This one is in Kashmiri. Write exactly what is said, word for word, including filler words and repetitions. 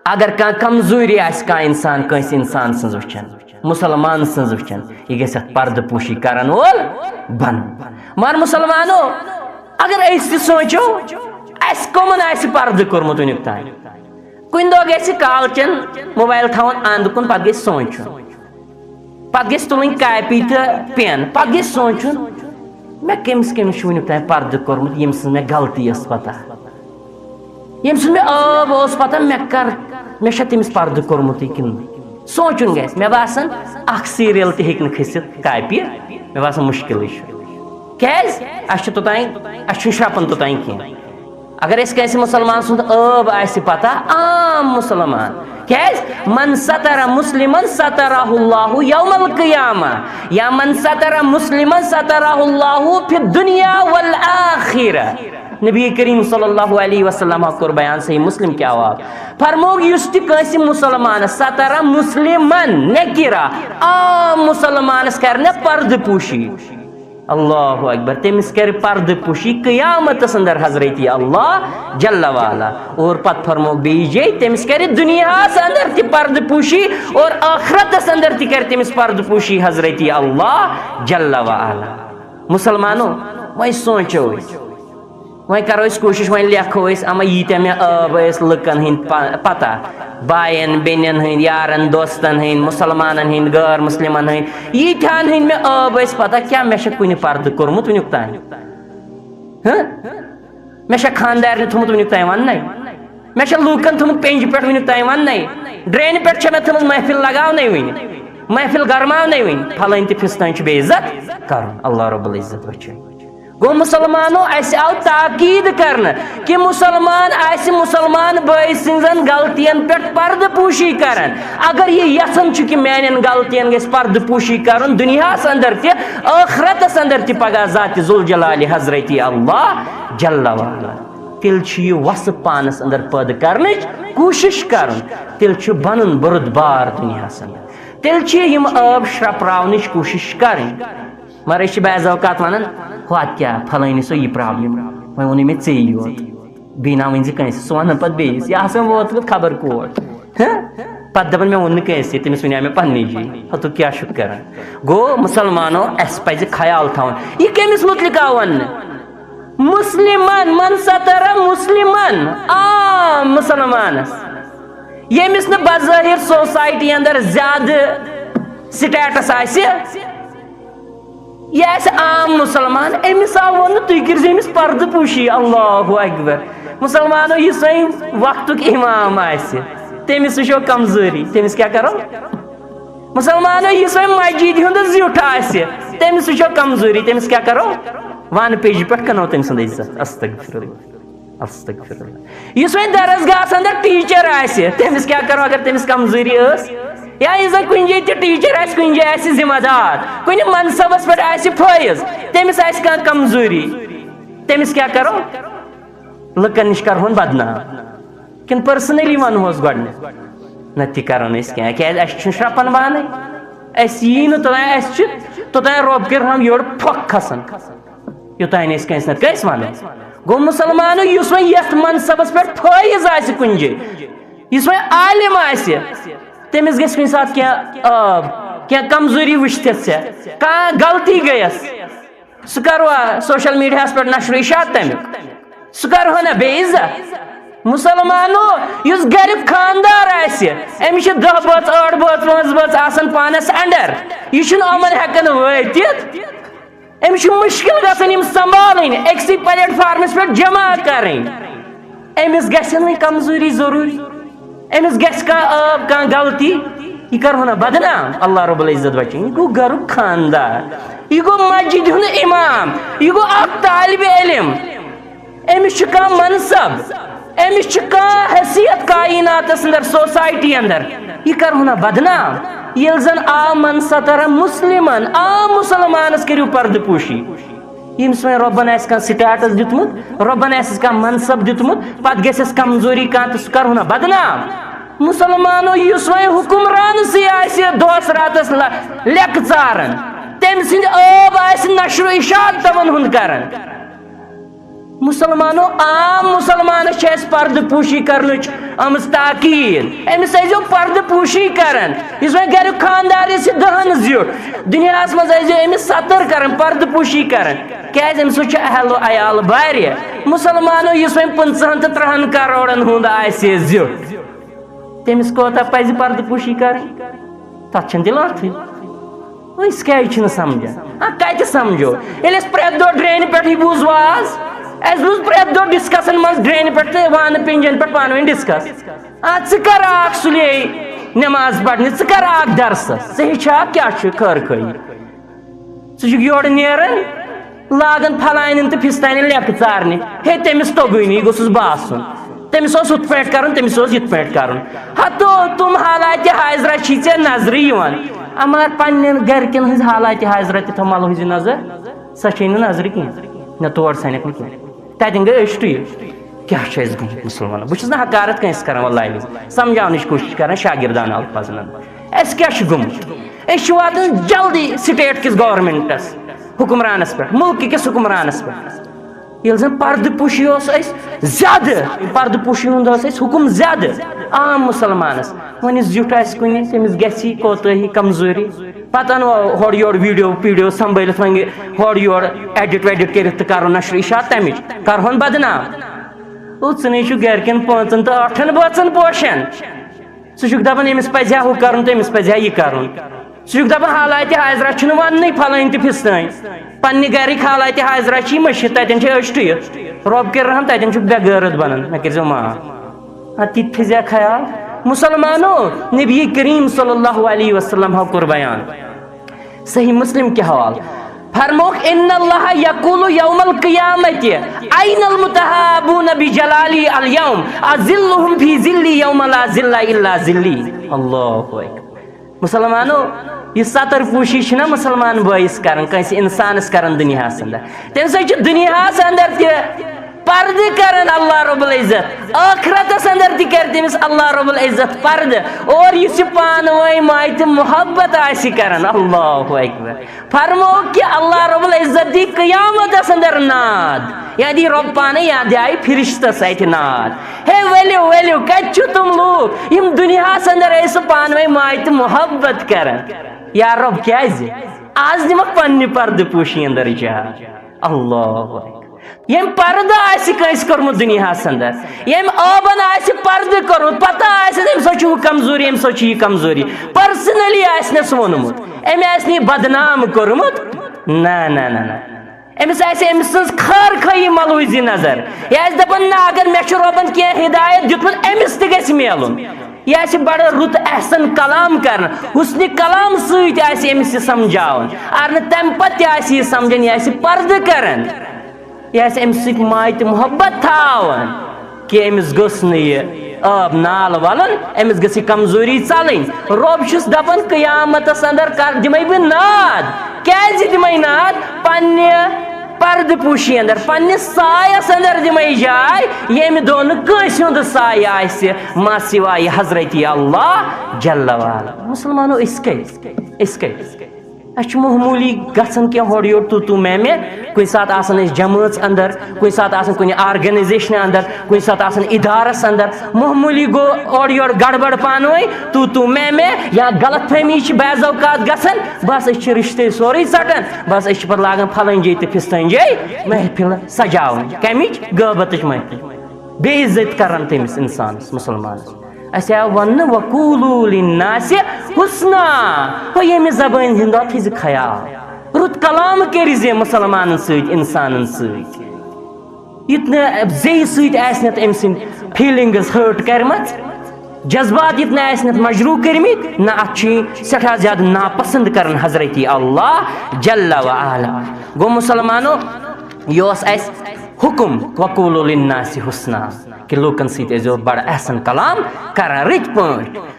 اگر کانٛہہ کمزوری آسہِ کانٛہہ انسان کٲنٛسہِ انسان سٕنٛز وٕچھان، مسلمان سٕنٛز وٕچھان، یہِ گژھِ اتھ پردٕ پوشی کرن وول بنُن۔ مگر مسلمانو، اگر أسۍ تہِ سونٛچو، اسہِ کٕمن آسہِ پردٕ کوٚرمُت وٕنیُک تام؟ کُنہِ دۄہ گژھِ کالچن موبایل تھاوُن اند کُن، پتہٕ گژھِ سونٛچُن، پتہٕ گژھِ تُلٕنۍ کاپی تہٕ پین، پتہٕ گژھِ سونٛچُن، مےٚ کٔمِس کٔمِس چھُ وٕنیُک تام پردٕ کوٚرمُت، ییٚمۍ سٕنٛز مےٚ غلطی ٲس پتہ، ییٚمۍ سُنٛد مےٚ عٲب اوس پتہ، مےٚ کر، مےٚ چھا تٔمِس پردٕ کوٚرمُتٕے کِنہٕ نہٕ؟ سونٛچُن گژھِ۔ مےٚ باسان، اکھ سیٖریل تہِ ہیٚکہِ نہٕ کھٔسِتھ کاپہِ، مےٚ باسان، مُشکِلٕے چھُ۔ کیٛازِ؟ اَسہِ چھُ توٚتام، اَسہِ چھُنہٕ شرٛپان توٚتام کینٛہہ۔ اگر اَسہِ کٲنٛسہِ مُسلمان سُنٛد عٲب آسہِ پتہ، عام مُسلمان، کیٛازِ؟ من ستر مسلمن سترہ اللہ یوم القیامہ، یا من ستر مسلمن سترہ اللہ فی الدنیا والآخرہ۔ نبی کریم صلی اللہ علیہ وسلم کوٚر بیان، صحیح مسلم کہِ حوالہٕ۔ فرمووُکھ، یُس تہِ کٲنٛسہِ مُسلمانس، ستر مسلمن، نکرہ، عام مُسلمانس کرِ نہ پردٕ پوشی۔ اللہ اکبر، تٔمِس کرِ پردٕ پوشی قیامتس اندر حضرت اللہ جل وعلا۔ اور پتہٕ فرمووُکھ بیٚیہِ جاے، تٔمِس کرِ دُنیاہس اندر تہِ پردٕ پوشی اور آخرتس اندر تہِ کرِ تٔمِس پردٕ پوشی حضرت اللہ جل وعلا۔ مُسلمانو، وۄنۍ سونٛچو أسۍ، وۄنۍ کرو أسۍ کوٗشِش، وۄنۍ لیکھو أسۍ، اما ییٖتیٛاہ مےٚ عٲب ٲسۍ لُکن ہٕنٛدۍ پ-، پتہ، باین، بیٚنٮ۪ن ہٕنٛدۍ، یارن، دوستن ہٕنٛدۍ، مُسلمانن ہٕنٛدۍ، غٲر مُسلمن ہٕنٛدۍ، ییٖتیٛاہن ہٕنٛدۍ مےٚ عٲب ٲسۍ پتہ، کیٛاہ مےٚ چھا کُنہِ پردٕ کوٚرمُت وٕنیُک تام؟ ہہ؟ مےٚ چھا خانٛدارنہِ تھوٚمُت وٕنیُک تام وننَے؟ مےٚ چھا لوٗکن تھوٚمُت پینجہِ پٮ۪ٹھ وٕنیُک تام وننَے؟ ڈرینہِ پٮ۪ٹھ چھا مےٚ تھٲومٕژ محفل لگاونَے وٕنہِ؟ محفل گرماونَے وٕنہِ؟ پھلٲنۍ تہٕ فِستٲنۍ چھُ بے عزت کرُن۔ اللہ رب العزت بچٲیِن۔ گوٚو مُسلمانو، اَسہِ آو تاکید کرنہٕ کہِ مُسلمان آسہِ مُسلمان بٲے سٕنٛزن غلطین پٮ۪ٹھ پردٕ پوشی کران۔ اگر یہِ یژھان چھُ کہِ میانٮ۪ن غلطین گژھِ پردٕ پوشی کرُن دُنیاہس اندر تہِ، ٲخرتس اندر تہِ پگاہ ذاتِ ذوالجلالِ حضرت اللہ جل وعلا، تیٚلہِ چھُ یہِ وصف پانس اندر پٲدٕ کرنٕچ کوٗشش کرُن، تیٚلہِ چھُ بنُن بُرُدبار دُنیاہس اندر، تیٚلہِ چھِ یِم عٲب شرپراونٕچ کوٗشش کرٕنۍ۔ مگر أسۍ چھِ بعض اوقات ونان، ہۄتھ کیٛاہ، پھلٲنِس ٲس یہِ پرابلم، وۄنۍ ووٚنُے مےٚ ژےٚ یوت، بیٚیہِ نہ ؤنۍ زِ کٲنٛسہِ، سُہ ونان پتہٕ بیٚیِس، یہِ آسان ووتمُت خبر کوٹ۔ ہہ؟ پتہٕ دپان، مےٚ ووٚن نہٕ کٲنٛسہِ، تٔمِس ونیٛاو مےٚ پننی جی۔ ہتو کیٛاہ چھُکھ کران؟ گوٚو، مسلمانو، اسہِ پزِ خیال تھاوُن، یہِ کٔمِس متعلق آو وننہٕ؟ مسلمن، من ستر مسلمن، عام مسلمانس، ییٚمِس نہٕ بظٲہر سوسایٹی اندر زیادٕ سٹیٹس آسہِ، یہِ آسہِ عام مسلمان، أمِس آو وننہٕ، تُہۍ کٔرزِ أمِس پردٕ پوشی۔ اللہ اکبر۔ مسلمانو، یُس وۄنۍ وقتُک امام آسہِ، تٔمِس وٕچھو کمزوری، تٔمِس کیٛاہ کرو؟ مسلمانو، یُس وۄنۍ مسجد ہُنٛد زیُٹھ آسہِ، تٔمِس وٕچھو کمزوری، تٔمِس کیٛاہ کرو؟ ونہٕ پیجہِ پٮ۪ٹھ کٕنو تٔمۍ سُنٛد عزت۔ استغفر اللہ، استغفر اللہ۔ یُس وۄنۍ درسگاہس اندر ٹیچر آسہِ، تٔمِس کیٛاہ کرو اگر تٔمِس کمزوری ٲس؟ یا یُس زن کُنہِ جایہِ تہِ ٹیچر آسہِ، کُنہِ جایہِ آسہِ ذمہ دار، کُنہِ منصبس پٮ۪ٹھ آسہِ فٲیض، تٔمِس آسہِ کانٛہہ کمزوری، تٔمِس کیٛاہ کرو؟ لُکن نِش کرہون بدنام۔ کِنہٕ پٔرسنلی ونہوس گۄڈٕنٮ۪تھ؟ نہ، تہِ کرو نہٕ أسۍ کینٛہہ، کیٛازِ اَسہِ چھُنہٕ شرپان بانٕے۔ اَسہِ یی نہٕ توٚتام، اَسہِ چھِ توٚتام رۄب کٔرِنۍ ہم یورٕ پھۄکھ کھسان، یوٚتام نہٕ أسۍ کٲنٛسہِ نتہٕ کٲنٛسہِ ونو۔ گوٚو مسلمانو، یُس وۄنۍ یتھ منصبس پٮ۪ٹھ فٲیض آسہِ کُنہِ جایہِ، یُس وۄنۍ عالم آسہِ، تٔمِس گژھِ کُنہِ ساتہٕ کینٛہہ عٲب، کینٛہہ کمزوری وٕچھتھ ژےٚ، کانٛہہ غلطی گٔیس، سُہ کروا سوشل میڈیاہس پٮ۪ٹھ نشر و اشاعت تمیُک؟ سُہ کرہو نہ بے عزت؟ مسلمانو، یُس گرِ خاندار آسہِ، أمِس چھِ دہ بٲژ، ٲٹھ بٲژ، پانٛژھ بٲژ آسان پانس انڈر، یہِ چھُنہٕ یِمن ہٮ۪کان وٲتِتھ، أمِس چھُ مُشکِل گژھان یِم سنبھالٕنۍ، أکسٕے پلیٹ فارمس پٮ۪ٹھ جمع کرٕنۍ۔ أمِس گژھِ نہٕ کمزوری ضروٗری، أمِس گژھِ کانٛہہ عٲب، کانٛہہ غلطی، یہِ کرہو نہ بدنام۔ اللہ رب العزت بچٲیِن، یہِ گوٚو گرُک خاندار، یہِ گوٚو مسجد ہُنٛد امام، یہِ گوٚو اکھ طالب علم، أمِس چھُ کانٛہہ منصب، أمِس چھُ کانٛہہ حیثیت کائناتس اندر، سوسایٹی اندر، یہِ کرہو نہ بدنام۔ ییٚلہِ زن عام من ستر مسلمن، عام مسلمانس کٔرِو پردٕ پوشی۔ ییٚمِس وۄنۍ رۄبن آسہِ کانٛہہ سٹیٹس دیُتمُت، رۄبن آسٮ۪س کانٛہہ منصب دیُتمُت، پتہٕ گژھٮ۪س کمزوری کانٛہہ تہٕ سُہ کرہو نہ بدنام۔ مسلمانو، یُس وۄنۍ حکمرانسٕے آسہِ دۄہس راتس ل-، لیٚکہٕ ژاران، تٔمۍ سٕنٛدۍ عٲب آسہِ نشر و اشاعت تِمن ہُنٛد کران۔ مسلمانو، عام مسلمانس چھِ اَسہِ پردٕ پوشی کرنٕچ آمٕژ تاکیٖد، أمِس ٲسۍزیو پردٕ پوشی کران۔ یُس وۄنۍ گریُک خانٛدار یُس یہِ دہن زیُٹھ، دُنیاہس منٛز ٲسۍزیو أمِس ستر کران، پردٕ پوشی کران۔ کیازِ؟ أمِس وٕچھ اہل و عیال واریاہ۔ مُسلمانو، یُس وۄنۍ پٕنٛژٕہن تہٕ ترٕٛہن کرورن ہُنٛد آسہِ زیُٹھ، تٔمِس کوتاہ پزِ پردٕ پوشی کرٕنۍ؟ تتھ چھنہٕ دِل اتھٕے۔ أسۍ کیازِ چھِنہٕ سمجھان؟ آ، کتہِ سمجھو؟ ییٚلہِ اَسہِ پرٛٮ۪تھ دۄہ ڈرینہِ پٮ۪ٹھٕے بوٗز واز، اَسہِ بوٗز پرٛٮ۪تھ دۄہ ڈسکسن منٛز ڈرینہِ پٮ۪ٹھ تہٕ وانہٕ پِنجن پٮ۪ٹھ پانہٕ ؤنۍ ڈسکس۔ آ، ژٕ کر آکھ سُلے نٮ۪ماز پرنہِ، ژٕ کر آکھ درسس، ژٕ ہیٚچھاکھ کیٛاہ چھُ خٲر خٲہی۔ ژٕ چھُکھ یورٕ نیران، لاگان پھلانٮ۪ن تہٕ پھِستانٮ۪ن لیٚکھٕ ژارنہِ۔ ہے، تٔمِس توٚگُے نہٕ، یہِ گوٚژھُس باسُن۔ تٔمِس اوس ہُتھ پٲٹھۍ کرُن، تٔمِس اوس یِتھ پٲٹھۍ کرُن۔ ہتو تِم حالاتِ حاضرہ چھی ژےٚ نظرِ یِوان۔ اما پننٮ۪ن گرِکٮ۪ن ہٕنٛز حالاتِ حاضرہ تہِ تھاو ملحوظِ نظر، سۄ چھے نہٕ نظرِ کینٛہہ۔ نہ تور سنکھ نہٕ کینٛہہ۔ تتٮ۪ن گٔے أچھ ٹُیِتھ۔ کیٛاہ چھُ اَسہِ گوٚمُت مُسلمانن؟ بہٕ چھُس نہٕ حقارت کٲنٛسہِ کران، واللہ عزیز، سمجھاونٕچ کوٗشِش کران شاگردانہٕ الفاظن اندر۔ اَسہِ کیٛاہ چھُ گوٚمُت؟ أسۍ چھِ واتان جلدی سٹیٹ کِس گورنمنٹس، حکمرانس پٮ۪ٹھ، مُلکہٕ کِس حکمرانس پٮ۪ٹھ۔ ییٚلہِ زن پردٕ پوشی اوس اَسہِ زیادٕ، پردٕ پوشی ہُنٛد اوس اَسہِ حُکم زیادٕ عام مُسلمانس۔ وۄنۍ یُس زیُٹھ آسہِ کُنہِ، تٔمِس گژھِ کوتٲہی، کمزوری۔ پتہٕ انو ہورٕ یورٕ ویڈیو پیڈیو سنبھٲلِتھ، وۄنۍ ہورٕ یورٕ ایڈٹ ویڈٹ کٔرِتھ تہٕ کرو نشر اشاعت تمِچ، کرہون بدنام۔ او، ژٕ نے چھُکھ گرِکٮ۪ن پانٛژن تہٕ ٲٹھن بٲژن پوشان۔ ژٕ چھُکھ دپان أمِس پزِ ہا ہُہ کرُن تہٕ أمِس پزِ ہا یہِ کرُن۔ ژٕ چھُکھ دپان حالاتِ حاضرہ چھُنہٕ وننُے پھلٲنۍ تہٕ پھستٲنۍ۔ پننہِ گرِکۍ حالاتِ حاضرہ چھِ مٔشِتھ، تتٮ۪ن چھِ أچھ ٹُیِتھ۔ رۄب کٔرۍ رحم، تتٮ۪ن چھُکھ بے غٲرت بنان، مےٚ کٔرۍزیو معاف۔ آ، تہِ تہِ تھٲیزیو خیال۔ مُسلمانو، نبی کریم صلی اللہ علیہ وسلم ہاو کوٚر بیان۔ صحیح مسلم کہِ حوالہٕ فرموک، ان اللہ یقول یوم القیامت، این المتحابون بجلالی الیوم اظلهم فی ظلی یوم لا ظل الا ظلی۔ اللہ اکبر۔ مُسلمانو، یہِ ستر پوشی چھِنہ مُسلمان بٲیِس کران، کٲنٛسہِ اِنسانس کران دُنیاہس اندر۔ تٔمۍ سۭتۍ چھُ دُنیاہس اندر تہِ پردٕ کران اللہ رب العزت، ٲخرتس اندر تہِ کرِ تٔمِس اللہ رب العزت پردٕ۔ اور یُس یہِ پانہٕ وٲنۍ ماے تہٕ محبت آسہِ کران، اللہ اکبر۔ فرموو کہِ اللہ رب العزت دی قیامتس اندر ناد، یا دی رۄب پانے یا دِ آیہِ فرشتس اتھِ ناد۔ ہے ؤلِو ؤلِو، کتہِ چھِو تِم لوٗکھ یِم دُنیاہس اندر ٲسۍ پانہٕ ؤنۍ ماے تہٕ محبت کران؟ یا رۄب، کیازِ؟ آز دِمکھ پننہِ پردٕ پوشی اندر جاے۔ اللہ اکبر۔ ییٚمۍ پردٕ آسہِ کٲنٛسہِ کوٚرمُت دُنیاہس اندر، ییٚمۍ ٲبن آسہِ پردٕ کوٚرمُت، پتہ آسہِ أمِس چھُ ہُہ کمزوری، أمِس چھُ یہِ کمزوری، پرسنلی آسہِ نس ووٚنمُت، أمۍ آسہِ نہٕ یہِ بدنام کوٚرمُت۔ نہ نہ نہ نہ، أمِس آسہِ أمۍ سٕنٛز خٲر خٲہی ملوٗزی نظر۔ یہِ آسہِ دپان، نہ، اگر مےٚ چھُ رۄبن کینٛہہ ہدایت دیُتمُت، أمِس تہِ گژھِ میلُن۔ یہِ آسہِ بڑٕ رُت احسن کلام کران، حسنِ کلام سۭتۍ آسہِ أمِس یہِ سمجھاوان۔ اگر نہٕ تمہِ پتہٕ تہِ آسہِ یہِ سمجھان، یہِ آسہِ پردٕ کران، یہِ آسہِ أمِس سۭتۍ ماے تہٕ محبت تھاوان، کہِ أمِس گوٚژھ نہٕ یہِ ٲب نال ولُن، أمِس گٔژھ یہِ کمزوری ژلٕنۍ۔ رۄب چھُس دپان، قیامتس اندر کر دِمے بہٕ ناد۔ کیازِ دِمے ناد؟ پننہِ پردٕ پوشی اندر، پننِس سایس اندر دِمے جاے، ییٚمہِ دۄہ نہٕ کٲنٛسہِ ہُنٛد سایہِ آسہِ ما سوایہِ حضرت اللہ جل وعلا۔ مُسلمانو، أسۍ کتہِ؟ أسۍ کتہِ؟ اَسہِ چھُ معموٗلی گژھان کینٛہہ ہورٕ یورٕ تو تو میں میں، کُنہِ ساتہٕ آسان أسۍ جمٲژ اندر، کُنہِ ساتہٕ آسان کُنہِ آرگنایزیشنہِ اندر، کُنہِ ساتہٕ آسان ادارس اندر، معموٗلی گوٚو اورٕ یورٕ گڑبڑ پانہٕ ؤنۍ، تو تو میں میں یا غلط فہمی چھِ بعض اوقات گژھان، بس أسۍ چھِ رشتے سورُے ژٹان، بس أسۍ چھِ پتہٕ لاگان پھلٲنۍ جاے تہٕ پھستٲنۍ جاے محفل سجاوٕنۍ، کمِچ؟ غٲبتٕچ محفل، بے عزت کران تٔمِس انسانس، مسلمانس۔ اسہِ آو وننہٕ، وقولوا للناس حسنا، ہو ییٚمہِ زبٲنۍ ہُنٛد تھٲیزِ خیال، رُت کلام کٔرزِ مسلمانن سۭتۍ، انسانن سۭتۍ۔ یُتھ نہٕ زیٚیہِ سۭتۍ آسہِ نہٕ أمۍ سٕنٛدۍ feelings hurt کرِمژ، جذبات یُتھ نہٕ آسہِ نہٕ مجروح کٔرمٕتۍ، نہ اتھ چھُ یہِ سٮ۪ٹھاہ زیادٕ ناپسند کران حضرت اللہ جل و علا۔ گوٚو مسلمانو، یہِ اوس اسہِ حکم، وقولوا للناس حسنا، کہِ لوٗکن سۭتۍ ٲسۍزیو بڑٕ احسن کلام کران، رٕتۍ پٲٹھۍ۔